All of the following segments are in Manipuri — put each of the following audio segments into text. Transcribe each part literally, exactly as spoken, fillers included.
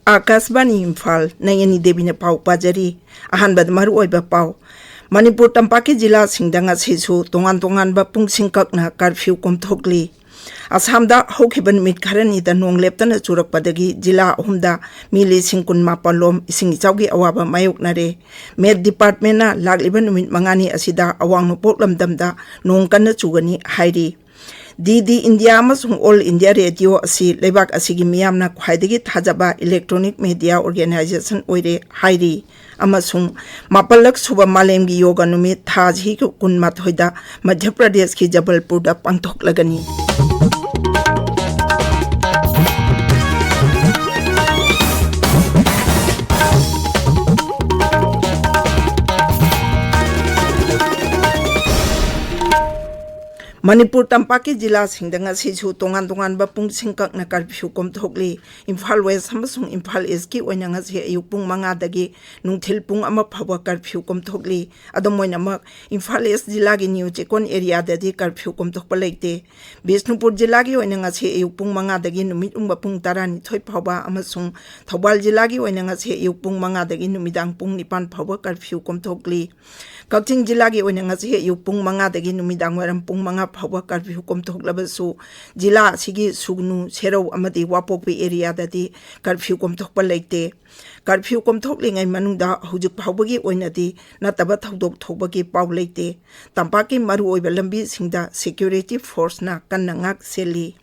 ꯑꯥꯀꯥꯁꯕꯥꯅꯤ ꯏꯝꯐꯥꯜ, ꯅꯌꯅꯤ ꯗꯦꯕꯤꯅ ꯄꯥꯎ ꯄꯥꯖꯔꯤ꯫ ꯑꯍꯥꯟꯕꯗ ꯃꯔꯨꯑꯣꯏꯕ ꯄꯥꯎ꯫ ꯃꯅꯤꯄꯨꯔ ꯇꯝꯄꯥꯛꯀꯤ ꯖꯤꯂꯥꯁꯤꯡꯗ ꯉꯁꯤꯁꯨ ꯇꯣꯉꯥꯟ ꯇꯣꯉꯥꯟꯕ ꯄꯨꯡꯁꯤꯡ ꯀꯛꯅ ꯀꯔꯐ꯭ꯌꯨ ꯀꯣꯝꯊꯣꯛꯂꯤ꯫ ꯑꯁꯥꯝꯗ ꯍꯧꯈꯤꯕ ꯅꯨꯃꯤꯠ ꯈꯔꯅꯤꯗ ꯅꯣꯡ ꯂꯦꯞꯇꯅ ꯆꯨꯔꯛꯄꯗꯒꯤ ꯖꯤꯂꯥ ꯑꯍꯨꯝꯗ ꯃꯤ ꯂꯤꯁꯤꯡ ꯀꯨꯟ ꯃꯥꯄꯜ ꯂꯣꯝ ꯏꯁꯤꯡ ꯏꯆꯥꯎꯒꯤ ꯑꯋꯥꯕ ꯃꯥꯌꯣꯛꯅꯔꯦ꯫ ꯃꯦꯠ ꯗꯤꯄꯥꯔꯠꯃꯦꯟꯅ ꯂꯥꯛꯂꯤꯕ ꯅꯨꯃꯤꯠ ꯃꯉꯥꯅꯤ ꯑꯁꯤꯗ ꯑꯋꯥꯡ ꯅꯣꯡꯄꯣꯛ ꯂꯝꯗꯝꯗ ꯅꯣꯡ ꯀꯟꯅ ꯆꯨꯒꯅꯤ ꯍꯥꯏꯔꯤ꯫ ꯗꯤ ꯗꯤ ꯏꯟꯗꯤꯌꯥ ꯑꯃꯁꯨꯡ ꯑꯣꯜ ꯏꯟꯗꯤꯌꯥ ꯔꯦꯗꯤꯑꯣ ꯑꯁꯤ ꯂꯩꯕꯥꯛ ꯑꯁꯤꯒꯤ ꯃꯤꯌꯥꯝꯅ ꯈ꯭ꯋꯥꯏꯗꯒꯤ ꯊꯥꯖꯕ ꯏꯂꯦꯛꯇ꯭ꯔꯣꯅꯤꯛ ꯃꯦꯗꯤꯌꯥ ꯑꯣꯔꯒꯦꯅꯥꯏꯖꯦꯁꯟ ꯑꯣꯏꯔꯦ ꯍꯥꯏꯔꯤ꯫ ꯑꯃꯁꯨꯡ ꯃꯥꯄꯜꯂꯛ ꯁꯨꯕ ꯃꯥꯂꯦꯝꯒꯤ ꯌꯣꯒ ꯅꯨꯃꯤꯠ ꯊꯥꯁꯤꯒꯤ ꯀꯨꯟꯃꯥꯊꯣꯏꯗ ꯃꯙ꯭ꯌ ꯄ꯭ꯔꯗꯦꯁꯀꯤ ꯖꯕꯜꯄꯨꯔꯗ ꯄꯥꯡꯊꯣꯛꯂꯒꯅꯤ꯫ ꯃꯅꯤꯄꯨꯔ ꯇꯝꯄꯥꯛꯀꯤ ꯖꯤꯂꯥꯁꯤꯡꯗ ꯉꯁꯤꯁꯨ ꯇꯣꯉꯥꯟ ꯇꯣꯉꯥꯟꯕ ꯄꯨꯡꯁꯤꯡ ꯀꯛꯅ ꯀꯔꯐ꯭ꯌꯨ ꯀꯣꯝꯊꯣꯛꯂꯤ꯫ ꯏꯝꯐꯥꯜ ꯋꯦꯁ ꯑꯃꯁꯨꯡ ꯏꯝꯐꯥꯜ ꯏꯁꯀꯤ ꯑꯣꯏꯅ ꯉꯁꯤ ꯑꯌꯨꯛ ꯄꯨꯡ ꯃꯉꯥꯗꯒꯤ ꯅꯨꯡꯊꯤꯜ ꯄꯨꯡ ꯑꯃ ꯐꯥꯎꯕ ꯀꯔꯐ꯭ꯌꯨ ꯀꯣꯝꯊꯣꯛꯂꯤ꯫ ꯑꯗꯨꯝ ꯑꯣꯏꯅꯃꯛ, ꯏꯝꯐꯥꯜ ꯏꯁ ꯖꯤꯂꯥꯒꯤ ꯅ꯭ꯌꯨ ꯆꯦꯛꯀꯣꯟ ꯑꯦꯔꯤꯌꯥꯗꯗꯤ ꯀꯔꯐ꯭ꯌꯨ ꯀꯣꯝꯊꯣꯛꯄ ꯂꯩꯇꯦ꯫ ꯕꯤꯁꯅꯨꯄꯨꯔ ꯖꯤꯂꯥꯒꯤ ꯑꯣꯏꯅ ꯉꯁꯤ ꯑꯌꯨꯛ ꯄꯨꯡ ꯃꯉꯥꯗꯒꯤ ꯅꯨꯃꯤꯠ ꯌꯨꯡꯕ ꯄꯨꯡ ꯇꯔꯥꯅꯤꯊꯣꯏ ꯐꯥꯎꯕ ꯑꯃꯁꯨꯡ ꯊꯧꯕꯥꯜ ꯖꯤꯂꯥꯒꯤ ꯑꯣꯏꯅ ꯉꯁꯤ ꯑꯌꯨꯛ ꯄꯨꯡ ꯃꯉꯥꯗꯒꯤ ꯅꯨꯃꯤꯗꯥꯡ ꯄꯨꯡ ꯅꯤꯄꯥꯟ ꯐꯥꯎꯕ ꯀꯔꯐ꯭ꯌꯨ ꯀꯣꯝꯊꯣꯛꯂꯤ꯫ ꯀꯛꯆꯤꯡ ꯖꯤꯂꯥꯒꯤ ꯑꯣꯏꯅ ꯉꯁꯤ ꯑꯌꯨꯛ ꯄꯨꯡ ꯃꯉꯥꯗꯒꯤ ꯅꯨꯃꯤꯗꯥꯡ ꯋꯥꯏꯔꯝ ꯄꯨꯡ ꯃꯉꯥ ꯐꯥꯎꯕ ꯀꯔꯐ꯭ꯌꯨ ꯀꯣꯝꯊꯣꯛꯂꯕꯁꯨ, ꯖꯤꯂꯥ ꯑꯁꯤꯒꯤ ꯁꯨꯒꯅꯨ, ꯁꯦꯔꯧ ꯑꯃꯗꯤ ꯋꯥꯄꯣꯛꯄꯤ ꯑꯦꯔꯤꯌꯥꯗꯗꯤ ꯀꯔꯐ꯭ꯌꯨ ꯀꯣꯝꯊꯣꯛꯄ ꯂꯩꯇꯦ꯫ ꯀꯔꯐ꯭ꯌꯨ ꯀꯣꯝꯊꯣꯛꯂꯤꯉꯩ ꯃꯅꯨꯡꯗ ꯍꯧꯖꯤꯛ ꯐꯥꯎꯕꯒꯤ ꯑꯣꯏꯅꯗꯤ ꯅꯠꯇꯕ ꯊꯧꯗꯣꯛ ꯊꯣꯛꯄꯒꯤ ꯄꯥꯎ ꯂꯩꯇꯦ꯫ ꯇꯝꯄꯥꯛꯀꯤ ꯃꯔꯨꯑꯣꯏꯕ ꯂꯝꯕꯤꯁꯤꯡꯗ ꯁꯦꯀ꯭ꯌꯨꯔꯤꯇꯤ ꯐꯣꯔꯁꯅ ꯀꯟꯅ ꯉꯥꯛ ꯁꯦꯜꯂꯤ꯫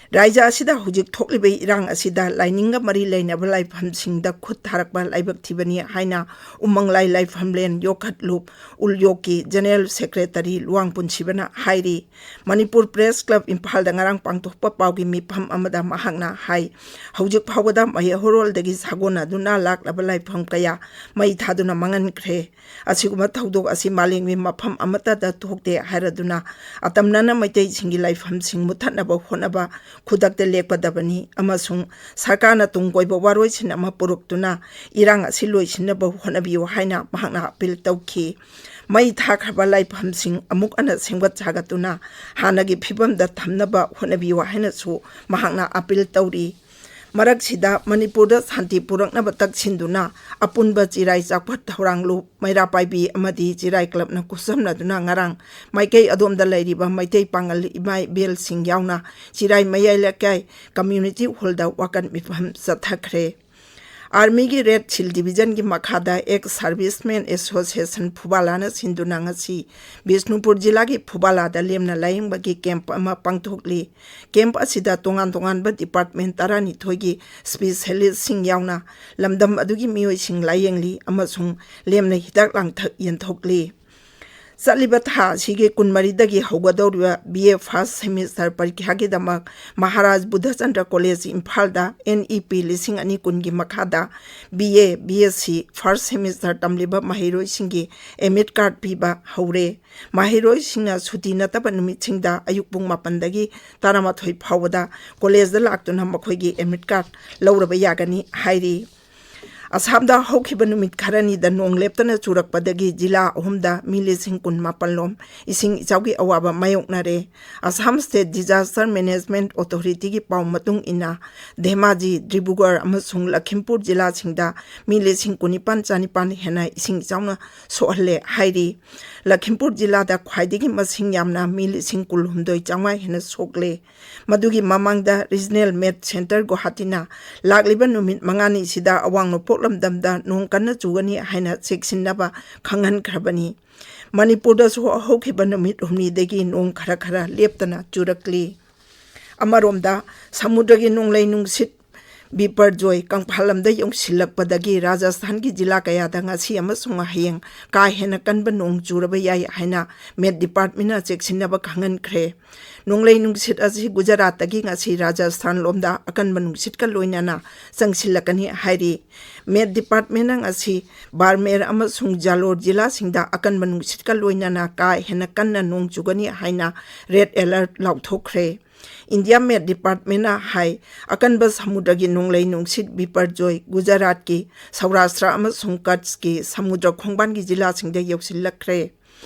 ꯔꯥꯖ꯭ꯌ ꯑꯁꯤꯗ ꯍꯧꯖꯤꯛ ꯊꯣꯛꯂꯤꯕ ꯏꯔꯥꯡ ꯑꯁꯤꯗ ꯂꯥꯏꯅꯤꯡꯒ ꯃꯔꯤ ꯂꯩꯅꯕ ꯂꯥꯏꯐꯝꯁꯤꯡꯗ ꯈꯨꯠ ꯊꯥꯔꯛꯄ ꯂꯥꯏꯕꯛ ꯊꯤꯕꯅꯤ ꯍꯥꯏꯅ ꯎꯃꯪꯂꯥꯏ ꯂꯥꯏꯐꯝꯂꯦꯟ ꯌꯣꯛꯈꯠꯂꯨꯞ ꯎꯜꯌꯣꯛꯀꯤ ꯖꯦꯅꯦꯔꯦꯜ ꯁꯦꯀ꯭ꯔꯦꯇꯔꯤ ꯂꯨꯋꯥꯡ ꯄꯨꯟꯁꯤꯕꯅ ꯍꯥꯏꯔꯤ꯫ ꯃꯅꯤꯄꯨꯔ ꯄ꯭ꯔꯦꯁ ꯀ꯭ꯂꯕ ꯏꯝꯐꯥꯜꯗ ꯉꯔꯥꯡ ꯄꯥꯡꯊꯣꯛꯄ ꯄꯥꯎꯒꯤ ꯃꯤꯐꯝ ꯑꯃꯗ ꯃꯍꯥꯛꯅ ꯍꯥꯏ, ꯍꯧꯖꯤꯛ ꯐꯥꯎꯕꯗ ꯃꯩꯍꯧꯔꯣꯜꯗꯒꯤ ꯁꯥꯒꯣꯟꯅꯗꯨꯅ ꯂꯥꯛꯂꯕ ꯂꯥꯏꯐꯝ ꯀꯌꯥ ꯃꯩ ꯊꯥꯗꯨꯅ ꯃꯥꯡꯍꯟꯈ꯭ꯔꯦ꯫ ꯑꯁꯤꯒꯨꯝꯕ ꯊꯧꯗꯣꯛ ꯑꯁꯤ ꯃꯥꯂꯦꯝꯒꯤ ꯃꯐꯝ ꯑꯃꯠꯇꯗ ꯊꯣꯛꯇꯦ ꯍꯥꯏꯔꯗꯨꯅ, ꯑꯇꯝꯅꯅ ꯃꯩꯇꯩꯁꯤꯡꯒꯤ ꯂꯥꯏꯐꯝꯁꯤꯡ ꯃꯨꯠꯊꯠꯅꯕ ꯍꯣꯠꯅꯕ ꯈꯨꯗꯛꯇ ꯂꯦꯞꯀꯗꯕꯅꯤ ꯑꯃꯁꯨꯡ ꯁꯔꯀꯥꯔꯅ ꯇꯨꯡ ꯀꯣꯏꯕ ꯋꯥꯔꯣꯏꯁꯤꯟ ꯑꯃ ꯄꯨꯔꯛꯇꯨꯅ ꯏꯔꯥꯡ ꯑꯁꯤ ꯂꯣꯏꯁꯤꯟꯅꯕ ꯍꯣꯠꯅꯕꯤꯌꯨ ꯍꯥꯏꯅ ꯃꯍꯥꯛꯅ ꯑꯄꯤꯜ ꯇꯧꯈꯤ꯫ ꯃꯩ ꯊꯥꯈ꯭ꯔꯕ ꯂꯥꯏꯐꯝꯁꯤꯡ ꯑꯃꯨꯛ ꯍꯟꯅ ꯁꯦꯝꯒꯠ ꯁꯥꯒꯠꯇꯨꯅ ꯍꯥꯟꯅꯒꯤ ꯐꯤꯕꯝꯗ ꯊꯝꯅꯕ ꯍꯣꯠꯅꯕꯤꯌꯨ ꯍꯥꯏꯅꯁꯨ ꯃꯍꯥꯛꯅ ꯑꯄꯤꯜ ꯇꯧꯔꯤ꯫ ꯃꯔꯛꯁꯤꯗ, ꯃꯅꯤꯄꯨꯔꯗ ꯁꯥꯟꯇꯤ ꯄꯨꯔꯛꯅꯕ ꯇꯛꯁꯤꯟꯗꯨꯅ ꯑꯄꯨꯟꯕ ꯆꯤꯔꯥꯏ ꯆꯥꯎꯈꯠ ꯊꯧꯔꯥꯡ ꯂꯨꯞ ꯃꯩꯔꯥ ꯄꯥꯏꯕꯤ ꯑꯃꯗꯤ ꯆꯤꯔꯥꯏ ꯀ꯭ꯂꯕꯅ ꯈꯨꯠꯁꯝꯅꯗꯨꯅ ꯉꯔꯥꯡ ꯃꯥꯏꯀꯩ ꯑꯗꯣꯝꯗ ꯂꯩꯔꯤꯕ ꯃꯩꯇꯩ ꯄꯥꯉꯜ ꯏꯃꯥ ꯏꯕꯦꯜꯁꯤꯡ ꯌꯥꯎꯅ ꯆꯤꯔꯥꯏ ꯃꯌꯥꯏ ꯂꯩꯀꯥꯏ ꯀꯝꯃ꯭ꯌꯨꯅꯤꯇꯤ ꯍꯣꯜꯗ ꯋꯥꯀꯠ ꯃꯤꯐꯝ ꯆꯠꯊꯈ꯭ꯔꯦ꯫ ꯑꯥꯔꯃꯤꯒꯤ ꯔꯦꯗ ꯁꯤꯜ ꯗꯤꯕꯤꯖꯟꯒꯤ ꯃꯈꯥꯗ ꯑꯦꯛꯁ ꯁꯥꯔꯚꯤꯁꯃꯦꯟ ꯑꯦꯁꯣꯁꯤꯌꯦꯁꯟ ꯐꯨꯕꯥꯂꯥꯅ ꯁꯤꯟꯗꯨꯅ ꯉꯁꯤ ꯕꯤꯁꯅꯨꯄꯨꯔ ꯖꯤꯂꯥꯒꯤ ꯐꯨꯕꯥꯂꯥꯗ ꯂꯦꯝꯅ ꯂꯥꯌꯦꯡꯕꯒꯤ ꯀꯦꯝꯞ ꯑꯃ ꯄꯥꯡꯊꯣꯛꯂꯤ꯫ ꯀꯦꯝꯞ ꯑꯁꯤꯗ ꯇꯣꯉꯥꯟ ꯇꯣꯉꯥꯟꯕ ꯗꯤꯄꯥꯔꯠꯃꯦꯟ ꯇꯔꯥꯅꯤꯊꯣꯏꯒꯤ ꯁ꯭ꯄꯤꯁꯦꯂꯤꯁꯁꯤꯡ ꯌꯥꯎꯅ ꯂꯝꯗꯝ ꯑꯗꯨꯒꯤ ꯃꯤꯑꯣꯏꯁꯤꯡ ꯂꯥꯌꯦꯡꯂꯤ ꯑꯃꯁꯨꯡ ꯂꯦꯝꯅ ꯍꯤꯗꯥꯛ ꯂꯥꯡꯊꯛ ꯌꯦꯟꯊꯣꯛꯂꯤ꯫ ꯆꯠꯂꯤꯕ ꯊꯥ ꯑꯁꯤꯒꯤ ꯀꯨꯟꯃꯔꯤꯗꯒꯤ ꯍꯧꯒꯗꯧꯔꯤꯕ ꯕꯤ ꯑꯦ ꯐꯥꯔꯁ ꯁꯦꯃꯤꯁꯇꯔ ꯄꯔꯤꯈ꯭ꯌꯥꯒꯤꯗꯃꯛ ꯃꯍꯥꯔꯥꯖ ꯕꯨꯙꯆꯟꯗ꯭ꯔ ꯀꯣꯂꯦꯖ ꯏꯝꯐꯥꯜꯗ ꯑꯦꯟ ꯏ ꯄꯤ ꯂꯤꯁꯤꯡ ꯑꯅꯤ ꯀꯨꯟꯒꯤ ꯃꯈꯥꯗ B A, B S C first semester ꯇꯝꯂꯤꯕ ꯃꯍꯩꯔꯣꯏꯁꯤꯡꯒꯤ ꯑꯦꯗꯃꯤꯠ ꯀꯥꯔꯗ ꯄꯤꯕ ꯍꯧꯔꯦ꯫ ꯃꯍꯩꯔꯣꯏꯁꯤꯡꯅ ꯁꯨꯇꯤ ꯅꯠꯇꯕ ꯅꯨꯃꯤꯠꯁꯤꯡꯗ ꯑꯌꯨꯛ ꯄꯨꯡ ꯃꯥꯄꯟꯗꯒꯤ ꯇꯔꯥꯃꯥꯊꯣꯏ ꯐꯥꯎꯕꯗ ꯀꯣꯂꯦꯖꯗ ꯂꯥꯛꯇꯨꯅ ꯃꯈꯣꯏꯒꯤ ꯑꯦꯗꯃꯤꯠ ꯀꯥꯔꯗ ꯂꯧꯔꯕ ꯌꯥꯒꯅꯤ ꯍꯥꯏꯔꯤ꯫ ꯑꯁꯥꯝꯗ ꯍꯧꯈꯤꯕ ꯅꯨꯃꯤꯠ ꯈꯔꯅꯤꯗ ꯅꯣꯡ ꯂꯦꯞꯇꯅ ꯆꯨꯔꯛꯄꯗꯒꯤ ꯖꯤꯂꯥ ꯑꯍꯨꯝꯗ ꯃꯤ ꯂꯤꯁꯤꯡ ꯀꯨꯟ ꯃꯥꯄꯟ ꯂꯣꯝ ꯏꯁꯤꯡ ꯏꯆꯥꯎꯒꯤ ꯑꯋꯥꯕ ꯃꯥꯌꯣꯛꯅꯔꯦ꯫ ꯑꯁꯥꯝ ꯁ꯭ꯇꯦꯠ ꯗꯤꯖꯥꯁꯇꯔ ꯃꯦꯅꯦꯖꯃꯦꯟꯠ ꯑꯣꯊꯣꯔꯤꯇꯤꯒꯤ ꯄꯥꯎ ꯃꯇꯨꯡ ꯏꯟꯅ, ꯙꯦꯃꯥꯖꯤ, ꯗꯤꯕ꯭ꯔꯨꯒꯔ ꯑꯃꯁꯨꯡ ꯂꯈꯤꯝꯄꯨꯔ ꯖꯤꯂꯥꯁꯤꯡꯗ ꯃꯤ ꯂꯤꯁꯤꯡ ꯀꯨꯟꯅꯤꯄꯥꯟ ꯆꯥꯅꯤꯄꯥꯟ ꯍꯦꯟꯅ ꯏꯁꯤꯡ ꯏꯆꯥꯎꯅ ꯁꯣꯛꯍꯜꯂꯦ ꯍꯥꯏꯔꯤ꯫ ꯂꯈꯤꯝꯄꯨꯔ ꯖꯤꯂꯥꯗ ꯈ꯭ꯋꯥꯏꯗꯒꯤ ꯃꯁꯤꯡ ꯌꯥꯝꯅ ꯃꯤ ꯂꯤꯁꯤꯡ ꯀꯨꯟꯍꯨꯝꯗꯣꯏ ꯆꯥꯝꯃꯉꯥ ꯍꯦꯟꯅ ꯁꯣꯛꯂꯦ꯫ ꯃꯗꯨꯒꯤ ꯃꯃꯥꯡꯗ ꯔꯤꯖꯅꯦꯜ ꯃꯦꯠ ꯁꯦꯟꯇꯔ ꯒꯨꯋꯥꯍꯥꯇꯤꯅ ꯂꯥꯛꯂꯤꯕ ꯅꯨꯃꯤꯠ ꯃꯉꯥꯅꯤꯁꯤꯗ ꯑꯋꯥꯡ ꯅꯣꯡꯄꯣꯛ ꯂꯝꯗꯝꯗ ꯅꯣꯡ ꯀꯟꯅ ꯆꯨꯒꯅꯤ ꯍꯥꯏꯅ ꯆꯦꯛꯁꯤꯟꯅꯕ ꯈꯪꯍꯟꯈ꯭ꯔꯕꯅꯤ꯫ ꯃꯅꯤꯄꯨꯔꯗꯁꯨ ꯍꯧꯈꯤꯕ ꯅꯨꯃꯤꯠ ꯍꯨꯝꯅꯤꯗꯒꯤ ꯅꯣꯡ ꯈꯔ ꯈꯔ ꯂꯦꯞꯇꯅ ꯆꯨꯔꯛꯂꯤ꯫ ꯑꯃꯔꯣꯝꯗ, ꯁꯃꯨꯗ꯭ꯔꯒꯤ ꯅꯣꯡꯂꯩ ꯅꯨꯡꯁꯤꯠ ꯕꯤꯄꯔꯖꯣꯏ ꯀꯪꯐꯥꯜ ꯂꯝꯗ ꯌꯧꯁꯤꯜꯂꯛꯄꯗꯒꯤ ꯔꯥꯖꯁꯊꯥꯟꯒꯤ ꯖꯤꯂꯥ ꯀꯌꯥꯗ ꯉꯁꯤ ꯑꯃꯁꯨꯡ ꯍꯌꯦꯡ ꯀꯥ ꯍꯦꯟꯅ ꯀꯟꯕ ꯅꯣꯡ ꯆꯨꯔꯕ ꯌꯥꯏ ꯍꯥꯏꯅ ꯃꯦꯠ ꯗꯤꯄꯥꯔꯠꯃꯦꯟꯅ ꯆꯦꯛꯁꯤꯟꯅꯕ ꯈꯪꯍꯟꯈ꯭ꯔꯦ꯫ ꯅꯣꯡꯂꯩ ꯅꯨꯡꯁꯤꯠ ꯑꯁꯤ ꯒꯨꯖꯔꯥꯠꯇꯒꯤ ꯉꯁꯤ ꯔꯥꯖꯁꯊꯥꯟ ꯂꯣꯝꯗ ꯑꯀꯟꯕ ꯅꯨꯡꯁꯤꯠꯀ ꯂꯣꯏꯅꯅ ꯆꯪꯁꯤꯜꯂꯛꯀꯅꯤ ꯍꯥꯏꯔꯤ꯫ ꯃꯦꯠ ꯗꯤꯄꯥꯔꯠꯃꯦꯟꯅ ꯉꯁꯤ ꯕꯥꯔꯃꯦꯔ ꯑꯃꯁꯨꯡ ꯖꯥꯂꯣꯔ ꯖꯤꯂꯥꯁꯤꯡꯗ ꯑꯀꯟꯕ ꯅꯨꯡꯁꯤꯠꯀ ꯂꯣꯏꯅꯅ ꯀꯥ ꯍꯦꯟꯅ ꯀꯟꯅ ꯅꯣꯡ ꯆꯨꯒꯅꯤ ꯍꯥꯏꯅ ꯔꯦꯗ ꯑꯦꯂꯔꯠ ꯂꯥꯎꯊꯣꯛꯈ꯭ꯔꯦ꯫ ꯏꯟꯗꯤꯌꯥ ꯃꯦꯠ ꯗꯤꯄꯥꯔꯠꯃꯦꯟꯅ ꯍꯥꯏ, ꯑꯀꯟꯕ ꯁꯃꯨꯗ꯭ꯔꯒꯤ ꯅꯣꯡꯂꯩ ꯅꯨꯡꯁꯤꯠ ꯕꯤꯄꯔꯖꯣꯏ ꯒꯨꯖꯔꯥꯠꯀꯤ ꯁꯧꯔꯥꯁꯇ꯭ꯔ ꯑꯃꯁꯨꯡ ꯀꯠꯁꯀꯤ ꯁꯃꯨꯗ꯭ꯔ ꯈꯣꯡꯕꯥꯟꯒꯤ ꯖꯤꯂꯥꯁꯤꯡꯗ ꯌꯧꯁꯤꯜꯂꯛꯈ꯭ꯔꯦ꯫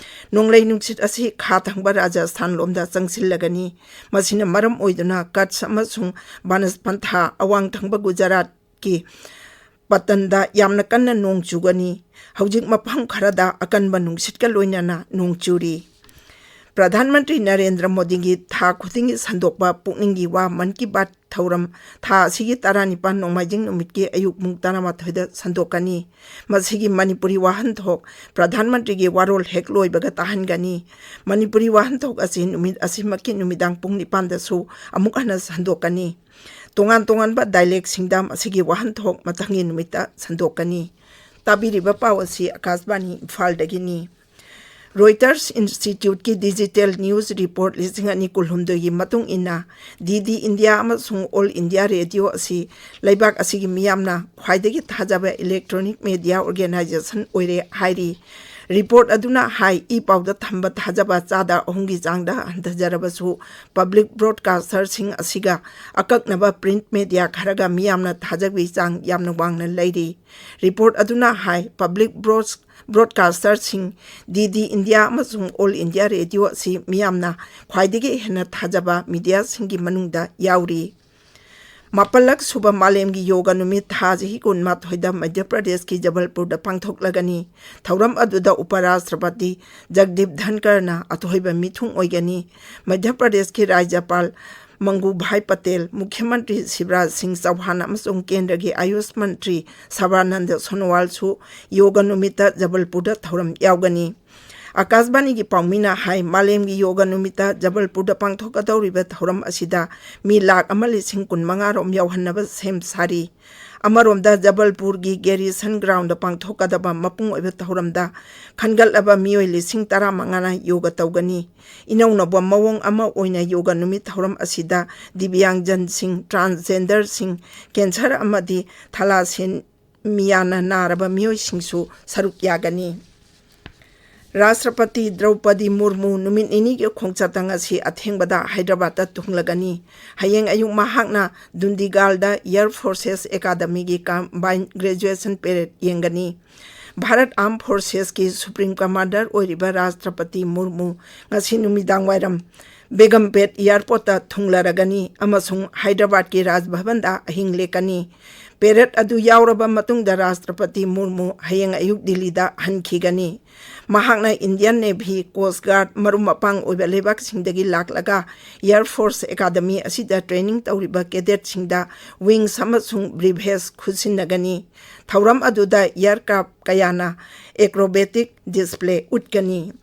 ꯅꯣꯡꯂꯩ ꯅꯨꯡꯁꯤꯠ ꯑꯁꯤ ꯈꯥ ꯊꯪꯕ ꯔꯥꯖꯁꯊꯥꯟ ꯂꯣꯝꯗ ꯆꯪꯁꯤꯜꯂꯒꯅꯤ꯫ ꯃꯁꯤꯅ ꯃꯔꯝ ꯑꯣꯏꯗꯨꯅ ꯀꯠꯁ ꯑꯃꯁꯨꯡ ꯕꯅꯁꯄꯟꯊꯥ, ꯑꯋꯥꯡ ꯊꯪꯕ ꯒꯨꯖꯔꯥꯠꯀꯤ ꯄꯇꯟꯗ ꯌꯥꯝꯅ ꯀꯟꯅ ꯅꯣꯡ ꯆꯨꯒꯅꯤ꯫ ꯍꯧꯖꯤꯛ ꯃꯐꯝ ꯈꯔꯗ ꯑꯀꯟꯕ ꯅꯨꯡꯁꯤꯠꯀ ꯂꯣꯏꯅꯅ ꯅꯣꯡ ꯆꯨꯔꯤ꯫ ꯄ꯭ꯔꯙꯥꯟ ꯃꯟꯇ꯭ꯔꯤ ꯅꯔꯦꯟꯗ꯭ꯔ ꯃꯣꯗꯤꯒꯤ ꯊꯥ ꯈꯨꯗꯤꯡꯒꯤ ꯁꯟꯗꯣꯛꯄ ꯄꯨꯛꯅꯤꯡꯒꯤ ꯋꯥ ꯃꯟ ꯀꯤ ꯕꯥꯠ ꯊꯧꯔꯝ ꯊꯥ ꯑꯁꯤꯒꯤ ꯇꯔꯥꯅꯤꯄꯥꯟ ꯅꯣꯡꯃꯥꯏꯖꯤꯡ ꯅꯨꯃꯤꯠꯀꯤ ꯑꯌꯨꯛ ꯄꯨꯡ ꯇꯔꯥꯃꯥꯊꯣꯏꯗ ꯁꯟꯗꯣꯛꯀꯅꯤ꯫ ꯃꯁꯤꯒꯤ ꯃꯅꯤꯄꯨꯔꯤ ꯋꯥꯍꯟꯊꯣꯛ ꯄ꯭ꯔꯙꯥꯟ ꯃꯟꯇ꯭ꯔꯤꯒꯤ ꯋꯥꯔꯣꯜ ꯍꯦꯛ ꯂꯣꯏꯕꯒ ꯇꯥꯍꯟꯒꯅꯤ꯫ ꯃꯅꯤꯄꯨꯔꯤ ꯋꯥꯍꯟꯊꯣꯛ ꯑꯁꯤ ꯅꯨꯃꯤꯠ ꯑꯁꯤꯃꯛꯀꯤ ꯅꯨꯃꯤꯗꯥꯡ ꯄꯨꯡ ꯅꯤꯄꯥꯟꯗꯁꯨ ꯑꯃꯨꯛ ꯍꯟꯅ ꯁꯟꯗꯣꯛꯀꯅꯤ꯫ ꯇꯣꯉꯥꯟ ꯇꯣꯉꯥꯟꯕ ꯗꯥꯏꯂꯦꯛꯁꯤꯡꯗ ꯃꯁꯤꯒꯤ ꯋꯥꯍꯟꯊꯣꯛ ꯃꯊꯪꯒꯤ ꯅꯨꯃꯤꯠꯇ ꯁꯟꯗꯣꯛꯀꯅꯤ꯫ ꯇꯥꯕꯤꯔꯤꯕ ꯄꯥꯎ ꯑꯁꯤ ꯑꯀꯥꯁꯕꯥꯅꯤ ꯏꯝꯐꯥꯜꯗꯒꯤꯅꯤ꯫ ꯔꯣꯏꯇꯔꯁ ꯏꯟꯁꯇꯤꯇ꯭ꯌꯨꯠꯀꯤ ꯗꯤꯖꯤꯇꯦꯜ ꯅ꯭ꯌꯨꯁ ꯔꯤꯄꯣꯔꯠ ꯂꯤꯁꯤꯡ ꯑꯅꯤ ꯀꯨꯟꯍꯨꯝꯗꯣꯏꯒꯤ ꯃꯇꯨꯡ ꯏꯟꯅ, ꯗꯤ ꯗꯤ ꯏꯟꯗꯤꯌꯥ ꯑꯃꯁꯨꯡ ꯑꯣꯜ ꯏꯟꯗꯤꯌꯥ ꯔꯦꯗꯤꯑꯣ ꯑꯁꯤ ꯂꯩꯕꯥꯛ ꯑꯁꯤꯒꯤ ꯃꯤꯌꯥꯝꯅ ꯈ꯭ꯋꯥꯏꯗꯒꯤ ꯊꯥꯖꯕ ꯏꯂꯦꯛꯇ꯭ꯔꯣꯅꯤꯛ ꯃꯦꯗꯤꯌꯥ ꯑꯣꯔꯒꯦꯅꯥꯏꯖꯦꯁꯟ ꯑꯣꯏꯔꯦ ꯍꯥꯏꯔꯤ꯫ ꯔꯤꯄꯣꯔꯠ ꯑꯗꯨꯅ ꯍꯥꯏ, ꯏ ꯄꯥꯎꯗ ꯊꯝꯕ ꯊꯥꯖꯕ ꯆꯥꯗ ꯑꯍꯨꯝꯒꯤ ꯆꯥꯡꯗ ꯍꯟꯊꯖꯔꯕꯁꯨ, ꯄꯕ꯭ꯂꯤꯛ ꯕ꯭ꯔꯣꯗꯀꯥꯁꯇꯔꯁꯤꯡ ꯑꯁꯤꯒ ꯑꯀꯛꯅꯕ ꯄ꯭ꯔꯤꯟꯠ ꯃꯦꯗꯤꯌꯥ ꯈꯔꯒ ꯃꯤꯌꯥꯝꯅ ꯊꯥꯖꯕꯒꯤ ꯆꯥꯡ ꯌꯥꯝꯅ ꯋꯥꯡꯅ ꯂꯩꯔꯤ꯫ ꯔꯤꯄꯣꯔꯠ ꯑꯗꯨꯅ ꯍꯥꯏ, ꯄꯕ꯭ꯂꯤꯛ ꯕ꯭ꯔꯣꯗ-, ꯕ꯭ꯔꯣꯗꯀꯥꯁꯇꯔꯁꯤꯡ, ꯗꯤ ꯗꯤ ꯏꯟꯗꯤꯌꯥ ꯑꯃꯁꯨꯡ ꯑꯣꯜ ꯏꯟꯗꯤꯌꯥ ꯔꯦꯗꯤꯑꯣ ꯑꯁꯤ ꯃꯤꯌꯥꯝꯅ ꯈ꯭ꯋꯥꯏꯗꯒꯤ ꯍꯦꯟꯅ ꯊꯥꯖꯕ ꯃꯤꯗꯤꯌꯥꯁꯤꯡꯒꯤ ꯃꯅꯨꯡꯗ ꯌꯥꯎꯔꯤ꯫ ꯃꯥꯄꯜꯂꯛ ꯁꯨꯕ ꯃꯥꯂꯦꯝꯒꯤ ꯌꯣꯒ ꯅꯨꯃꯤꯠ ꯊꯥ ꯑꯁꯤꯒꯤ ꯀꯨꯟꯃꯥꯊꯣꯏꯗ ꯃꯙ꯭ꯌ ꯄ꯭ꯔꯗꯦꯁꯀꯤ ꯖꯕꯜꯄꯨꯔꯗ ꯄꯥꯡꯊꯣꯛꯂꯒꯅꯤ꯫ ꯊꯧꯔꯝ ꯑꯗꯨꯗ ꯎꯄ ꯔꯥꯁꯇ꯭ꯔꯄꯇꯤ ꯖꯒꯗꯤꯞ ꯙꯟꯀꯔꯅ ꯑꯊꯣꯏꯕ ꯃꯤꯊꯨꯡ ꯑꯣꯏꯒꯅꯤ꯫ ꯃꯙ꯭ꯌ ꯄ꯭ꯔꯗꯦꯁꯀꯤ ꯔꯥꯖ꯭ꯌꯄꯥꯜ ꯃꯪꯒꯨꯚꯥꯏ ꯄꯇꯦꯜ, ꯃꯨꯈ꯭ꯌ ꯃꯟꯇ꯭ꯔꯤ ꯁꯤꯕꯔꯥꯖ ꯁꯤꯡ ꯆꯧꯍꯥꯟ ꯑꯃꯁꯨꯡ ꯀꯦꯟꯗ꯭ꯔꯒꯤ ꯑꯌꯨꯁ ꯃꯟꯇ꯭ꯔꯤ ꯁꯔꯕꯥꯅꯟꯗ ꯁꯣꯅꯣꯋꯥꯜꯁꯨ ꯌꯣꯒ ꯅꯨꯃꯤꯠꯇ ꯖꯕꯜꯄꯨꯔꯗ ꯊꯧꯔꯝ ꯌꯥꯎꯒꯅꯤ꯫ ꯑꯀꯥꯁꯕꯥꯅꯤꯒꯤ ꯄꯥꯎꯃꯤꯅ ꯍꯥꯏ, ꯃꯥꯂꯦꯝꯒꯤ ꯌꯣꯒ ꯅꯨꯃꯤꯠꯇ ꯖꯕꯜꯄꯨꯔꯗ ꯄꯥꯡꯊꯣꯛꯀꯗꯧꯔꯤꯕ ꯊꯧꯔꯝ ꯑꯁꯤꯗ ꯃꯤ ꯂꯥꯈ ꯑꯃ ꯂꯤꯁꯤꯡ ꯀꯨꯟꯃꯉꯥ ꯔꯣꯝ ꯌꯥꯎꯍꯟꯅꯕ ꯁꯦꯝ ꯁꯥꯔꯤ꯫ ꯑꯃꯔꯣꯝꯗ, ꯖꯕꯜꯄꯨꯔꯒꯤ ꯒꯦꯔꯤꯁꯟ ꯒ꯭ꯔꯥꯎꯟꯗ ꯄꯥꯡꯊꯣꯛꯀꯗꯕ ꯃꯄꯨꯡ ꯑꯣꯏꯕ ꯊꯧꯔꯝꯗ ꯈꯟꯒꯠꯂꯕ ꯃꯤꯑꯣꯏ ꯂꯤꯁꯤꯡ ꯇꯔꯥꯃꯉꯥꯅ ꯌꯣꯒ ꯇꯧꯒꯅꯤ꯫ ꯏꯅꯧꯅꯧꯕ ꯃꯑꯣꯡ ꯑꯃ ꯑꯣꯏꯅ ꯌꯣꯒ ꯅꯨꯃꯤꯠ ꯊꯧꯔꯝ ꯑꯁꯤꯗ ꯗꯤꯕ꯭ꯌꯥꯡꯖꯟꯁꯤꯡ, ꯇ꯭ꯔꯥꯟꯁꯖꯦꯟꯗꯔꯁꯤꯡ, ꯀꯦꯟꯁꯔ ꯑꯃꯗꯤ ꯊꯥꯂꯥꯁꯦꯃꯤꯌꯥꯅ ꯅꯥꯔꯕ ꯃꯤꯑꯣꯏꯁꯤꯡꯁꯨ ꯁꯔꯨꯛ ꯌꯥꯒꯅꯤ꯫ ꯔꯥꯁꯇ꯭ꯔꯄꯇꯤ ꯗ꯭ꯔꯧꯄꯗꯤ ꯃꯨꯔꯃꯨ ꯅꯨꯃꯤꯠ ꯅꯤꯅꯤꯒꯤ ꯈꯣꯡꯆꯠꯇ ꯉꯁꯤ ꯑꯊꯦꯡꯕꯗ ꯍꯥꯏꯗ꯭ꯔꯕꯥꯗꯇ ꯊꯨꯡꯂꯒꯅꯤ꯫ ꯍꯌꯦꯡ ꯑꯌꯨꯛ ꯃꯍꯥꯛꯅ ꯗꯨꯟꯗꯤꯒꯥꯜꯗ air forces ꯑꯦꯀꯥꯗꯃꯤꯒꯤ combine graduation parade ꯌꯦꯡꯒꯅꯤ꯫ ꯚꯥꯔꯠ ꯑꯥꯔꯝ ꯐꯣꯔꯁꯦꯁꯀꯤ ꯁꯨꯄ꯭ꯔꯤꯝ ꯀꯃꯥꯟꯗꯔ ꯑꯣꯏꯔꯤꯕ ꯔꯥꯁꯇ꯭ꯔꯄꯇꯤ ꯃꯨꯔꯃꯨ ꯉꯁꯤ ꯅꯨꯃꯤꯗꯥꯡ ꯋꯥꯏꯔꯝ ꯕꯦꯒꯝꯄꯦꯠ ꯑꯦꯌꯔꯄꯣꯔꯠꯇ ꯊꯨꯡꯂꯔꯒꯅꯤ ꯑꯃꯁꯨꯡ ꯍꯥꯏꯗ꯭ꯔꯕꯥꯗꯀꯤ ꯔꯥꯖ ꯚꯕꯟꯗ ꯑꯍꯤꯡ ꯂꯦꯛꯀꯅꯤ꯫ ꯄꯦꯔꯦꯗ ꯑꯗꯨ ꯌꯥꯎꯔꯕ ꯃꯇꯨꯡꯗ ꯔꯥꯁꯇ꯭ꯔꯄꯇꯤ ꯃꯨꯔꯃꯨ ꯍꯌꯦꯡ ꯑꯌꯨꯛ ꯗꯤꯜꯂꯤꯗ ꯍꯟꯈꯤꯒꯅꯤ꯫ ꯃꯍꯥꯛꯅ ꯏꯟꯗꯤꯌꯟ ꯅꯦꯚꯤ, ꯀꯣꯁ ꯒꯥꯔꯗ, ꯃꯔꯨꯞ ꯃꯄꯥꯡ ꯑꯣꯏꯕ ꯂꯩꯕꯥꯛꯁꯤꯡꯗꯒꯤ ꯂꯥꯛꯂꯒ ꯑꯦꯌꯔ ꯐꯣꯔꯁ ꯑꯦꯀꯥꯗꯃꯤ ꯑꯁꯤꯗ ꯇ꯭ꯔꯦꯅꯤꯡ ꯇꯧꯔꯤꯕ ꯀꯦꯗꯦꯠꯁꯤꯡꯗ ꯋꯤꯡꯁ ꯑꯃꯁꯨꯡ ꯕ꯭ꯔꯤꯚꯦꯖ ꯈꯨꯠꯁꯤꯟꯅꯒꯅꯤ꯫ ꯊꯧꯔꯝ ꯑꯗꯨꯗ ꯑꯦꯌꯔꯀ꯭ꯔꯥꯐ ꯀꯌꯥꯅ ꯑꯦꯀ꯭ꯔꯣꯕꯦꯇꯤꯛ ꯗꯤꯁꯄ꯭ꯂꯦ ꯎꯠꯀꯅꯤ꯫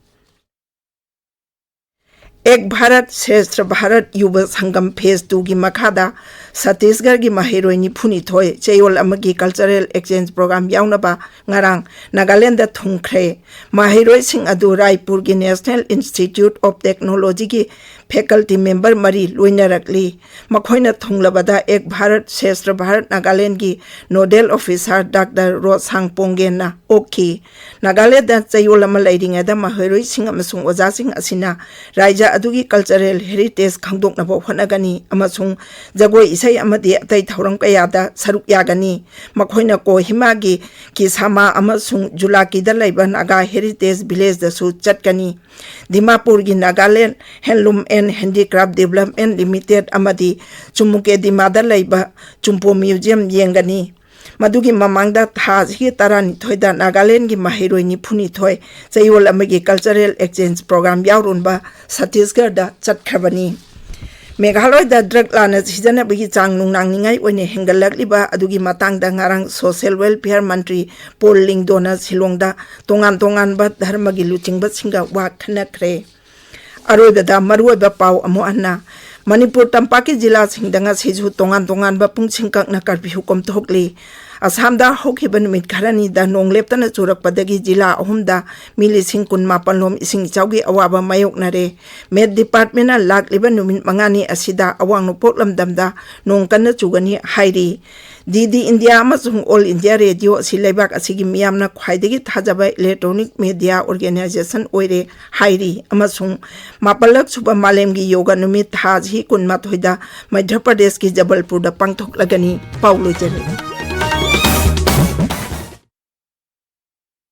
ꯑꯦꯛ ꯚꯥꯔꯠ ꯁ꯭ꯔꯦꯁꯊ ꯚꯥꯔꯠ ꯌꯨꯕ ꯁꯪꯒꯝ ꯐꯦꯁ ꯇꯨꯒꯤ ꯃꯈꯥꯗ ꯁꯠꯇꯤꯁꯒꯔꯒꯤ ꯃꯍꯩꯔꯣꯏ ꯅꯤꯐꯨꯅꯤꯊꯣꯏ ꯆꯌꯣꯜ ꯑꯃꯒꯤ ꯀꯜꯆꯔꯦꯜ ꯑꯦꯛꯁꯆꯦꯟꯖ ꯄ꯭ꯔꯣꯒ꯭ꯔꯥꯝ ꯌꯥꯎꯅꯕ ꯉꯔꯥꯡ ꯅꯥꯒꯥꯂꯦꯟꯗ ꯊꯨꯡꯈ꯭ꯔꯦ꯫ ꯃꯍꯩꯔꯣꯏꯁꯤꯡ ꯑꯗꯨ ꯔꯥꯏꯄꯨꯔꯒꯤ National Institute of Technologyꯒꯤ ꯐꯦꯀꯜꯇꯤ ꯃꯦꯝꯕꯔ ꯃꯔꯤ ꯂꯣꯏꯅꯔꯛꯂꯤ꯫ ꯃꯈꯣꯏꯅ ꯊꯨꯡꯂꯕꯗ ꯑꯦꯛ ꯚꯥꯔꯠ ꯁ꯭ꯔꯦꯁꯊ ꯚꯥꯔꯠ ꯅꯥꯒꯥꯂꯦꯟꯗꯒꯤ ꯅꯣꯗꯦꯜ ꯑꯣꯐꯤꯁꯥꯔ ꯗꯥꯛꯇꯔ ꯔꯣꯁꯥꯡ ꯄꯣꯡꯒꯦꯟꯅ ꯑꯣꯛꯈꯤ꯫ ꯅꯥꯒꯥꯂꯦꯟꯗ ꯆꯌꯣꯜ ꯑꯃ ꯂꯩꯔꯤꯉꯩꯗ ꯃꯍꯩꯔꯣꯏꯁꯤꯡ ꯑꯃꯁꯨꯡ ꯑꯣꯖꯥꯁꯤꯡ ꯑꯁꯤꯅ ꯔꯥꯏꯖ ꯑꯗꯨꯒꯤ ꯀꯜꯆꯔꯦꯜ ꯍꯦꯔꯤꯇꯦꯖ ꯈꯪꯗꯣꯛꯅꯕ ꯍꯣꯠꯅꯒꯅꯤ ꯑꯃꯁꯨꯡ ꯖꯒꯣꯏ ꯏꯁꯩ ꯑꯃꯗꯤ ꯑꯇꯩ ꯊꯧꯔꯝ ꯀꯌꯥꯗ ꯁꯔꯨꯛ ꯌꯥꯒꯅꯤ꯫ ꯃꯈꯣꯏꯅ ꯀꯣꯍꯤꯃꯥꯒꯤ ꯀꯤꯁꯥꯃꯥ ꯑꯃꯁꯨꯡ ꯖꯨꯂꯥꯀꯤꯗ ꯂꯩꯕ ꯅꯥꯒꯥ ꯍꯦꯔꯤꯇꯦꯖ ꯚꯤꯂꯦꯖꯗꯁꯨ ꯆꯠꯀꯅꯤ꯫ ꯗꯤꯃꯥꯄꯨꯔꯒꯤ ꯅꯥꯒꯥꯂꯦꯟ ꯍꯦꯟꯂꯨꯝ ꯑꯦꯟ ꯍꯦꯟꯗꯤꯀ꯭ꯔꯥꯐ ꯗꯤꯕꯂꯞꯃꯦꯟ ꯂꯤꯃꯤꯇꯦꯗ ꯑꯃꯗꯤ ꯆꯨꯃꯨꯀꯦꯗꯤꯃꯥꯗ ꯂꯩꯕ ꯆꯨꯝꯄꯣ ꯃ꯭ꯌꯨꯖꯤꯌꯝ ꯌꯦꯡꯒꯅꯤ꯫ ꯃꯗꯨꯒꯤ ꯃꯃꯥꯡꯗ ꯊꯥ ꯑꯁꯤꯒꯤ ꯇꯔꯥꯅꯤꯊꯣꯏꯗ ꯅꯥꯒꯥꯂꯦꯟꯒꯤ ꯃꯍꯩꯔꯣꯏ ꯅꯤꯐꯨꯅꯤꯊꯣꯏ ꯆꯌꯣꯜ ꯑꯃꯒꯤ ꯀꯜꯆꯔꯦꯜ ꯑꯦꯛꯁꯆꯦꯟꯖ ꯄ꯭ꯔꯣꯒ꯭ꯔꯥꯝ ꯌꯥꯎꯔꯨꯅꯕ ꯁꯠꯇꯤꯁꯒꯔꯗ ꯆꯠꯈ꯭ꯔꯕꯅꯤ꯫ ꯃꯦꯘꯥꯂꯌꯗ ꯗ꯭ꯔꯒ ꯂꯥꯟꯅ ꯁꯤꯖꯤꯟꯅꯕꯒꯤ ꯆꯥꯡ ꯅꯨꯡꯅꯥꯡꯅꯤꯡꯉꯥꯏ ꯑꯣꯏꯅ ꯍꯦꯟꯒꯠꯂꯛꯂꯤꯕ ꯑꯗꯨꯒꯤ ꯃꯇꯥꯡꯗ ꯉꯔꯥꯡ ꯁꯣꯁꯤꯌꯦꯜ ꯋꯦꯜꯐꯤꯌꯔ ꯃꯟꯇ꯭ꯔꯤ ꯄꯣꯜ ꯂꯤꯡꯗꯣꯅ ꯁꯤꯂꯣꯡꯗ ꯇꯣꯉꯥꯟ ꯇꯣꯉꯥꯟꯕ ꯙꯔꯃꯒꯤ ꯂꯨꯆꯤꯡꯕꯁꯤꯡꯒ ꯋꯥ ꯈꯟꯅꯈ꯭ꯔꯦ꯫ ꯑꯔꯣꯏꯕꯗ ꯃꯔꯨꯑꯣꯏꯕ ꯄꯥꯎ ꯑꯃꯨꯛ ꯍꯟꯅ꯫ ꯃꯅꯤꯄꯨꯔ ꯇꯝꯄꯥꯛꯀꯤ ꯖꯤꯂꯥꯁꯤꯡꯗ ꯉꯁꯤꯁꯨ ꯇꯣꯉꯥꯟ ꯇꯣꯉꯥꯟꯕ ꯄꯨꯡꯁꯤꯡ ꯀꯛꯅ ꯀꯔꯐ꯭ꯌꯨ ꯀꯣꯝꯊꯣꯛꯂꯤ꯫ ꯑꯁꯥꯝꯗ ꯍꯧꯈꯤꯕ ꯅꯨꯃꯤꯠ ꯈꯔꯅꯤꯗ ꯅꯣꯡ ꯂꯦꯞꯇꯅ ꯆꯨꯔꯛꯄꯗꯒꯤ ꯖꯤꯂꯥ ꯑꯍꯨꯝꯗ ꯃꯤ ꯂꯤꯁꯤꯡ ꯀꯨꯟ ꯃꯥꯄꯟ ꯂꯣꯝ ꯏꯁꯤꯡ ꯏꯆꯥꯎꯒꯤ ꯑꯋꯥꯕ ꯃꯥꯌꯣꯛꯅꯔꯦ꯫ ꯃꯦꯠ ꯗꯤꯄꯥꯔꯠꯃꯦꯟꯅ ꯂꯥꯛꯂꯤꯕ ꯅꯨꯃꯤꯠ ꯃꯉꯥꯅꯤ ꯑꯁꯤꯗ ꯑꯋꯥꯡ ꯅꯣꯡꯄꯣꯛ ꯂꯝꯗꯝꯗ ꯅꯣꯡ ꯀꯟꯅ ꯆꯨꯒꯅꯤ ꯍꯥꯏꯔꯤ꯫ ꯗꯤ ꯗꯤ ꯏꯟꯗꯤꯌꯥ ꯑꯃꯁꯨꯡ ꯑꯣꯜ ꯏꯟꯗꯤꯌꯥ ꯔꯦꯗꯤꯑꯣ ꯑꯁꯤ ꯂꯩꯕꯥꯛ ꯑꯁꯤꯒꯤ ꯃꯤꯌꯥꯝꯅ ꯈ꯭ꯋꯥꯏꯗꯒꯤ ꯊꯥꯖꯕ ꯏꯂꯦꯛꯇ꯭ꯔꯣꯅꯤꯛ ꯃꯦꯗꯤꯌꯥ ꯑꯣꯔꯒꯅꯥꯏꯖꯦꯁꯟ ꯑꯣꯏꯔꯦ ꯍꯥꯏꯔꯤ ꯑꯃꯁꯨꯡ ꯃꯥꯄꯜꯂꯛ ꯁꯨꯕ ꯃꯥꯂꯦꯝꯒꯤ ꯌꯣꯒ ꯅꯨꯃꯤꯠ ꯊꯥ ꯑꯁꯤ ꯀꯨꯟꯃꯥꯊꯣꯏꯗ ꯃꯙ꯭ꯌ ꯄ꯭ꯔꯗꯦꯁꯀꯤ ꯖꯕꯜꯄꯨꯔꯗ ꯄꯥꯡꯊꯣꯛꯂꯒꯅꯤ꯫ ꯄꯥꯎ ꯂꯣꯏꯖꯔꯦ꯫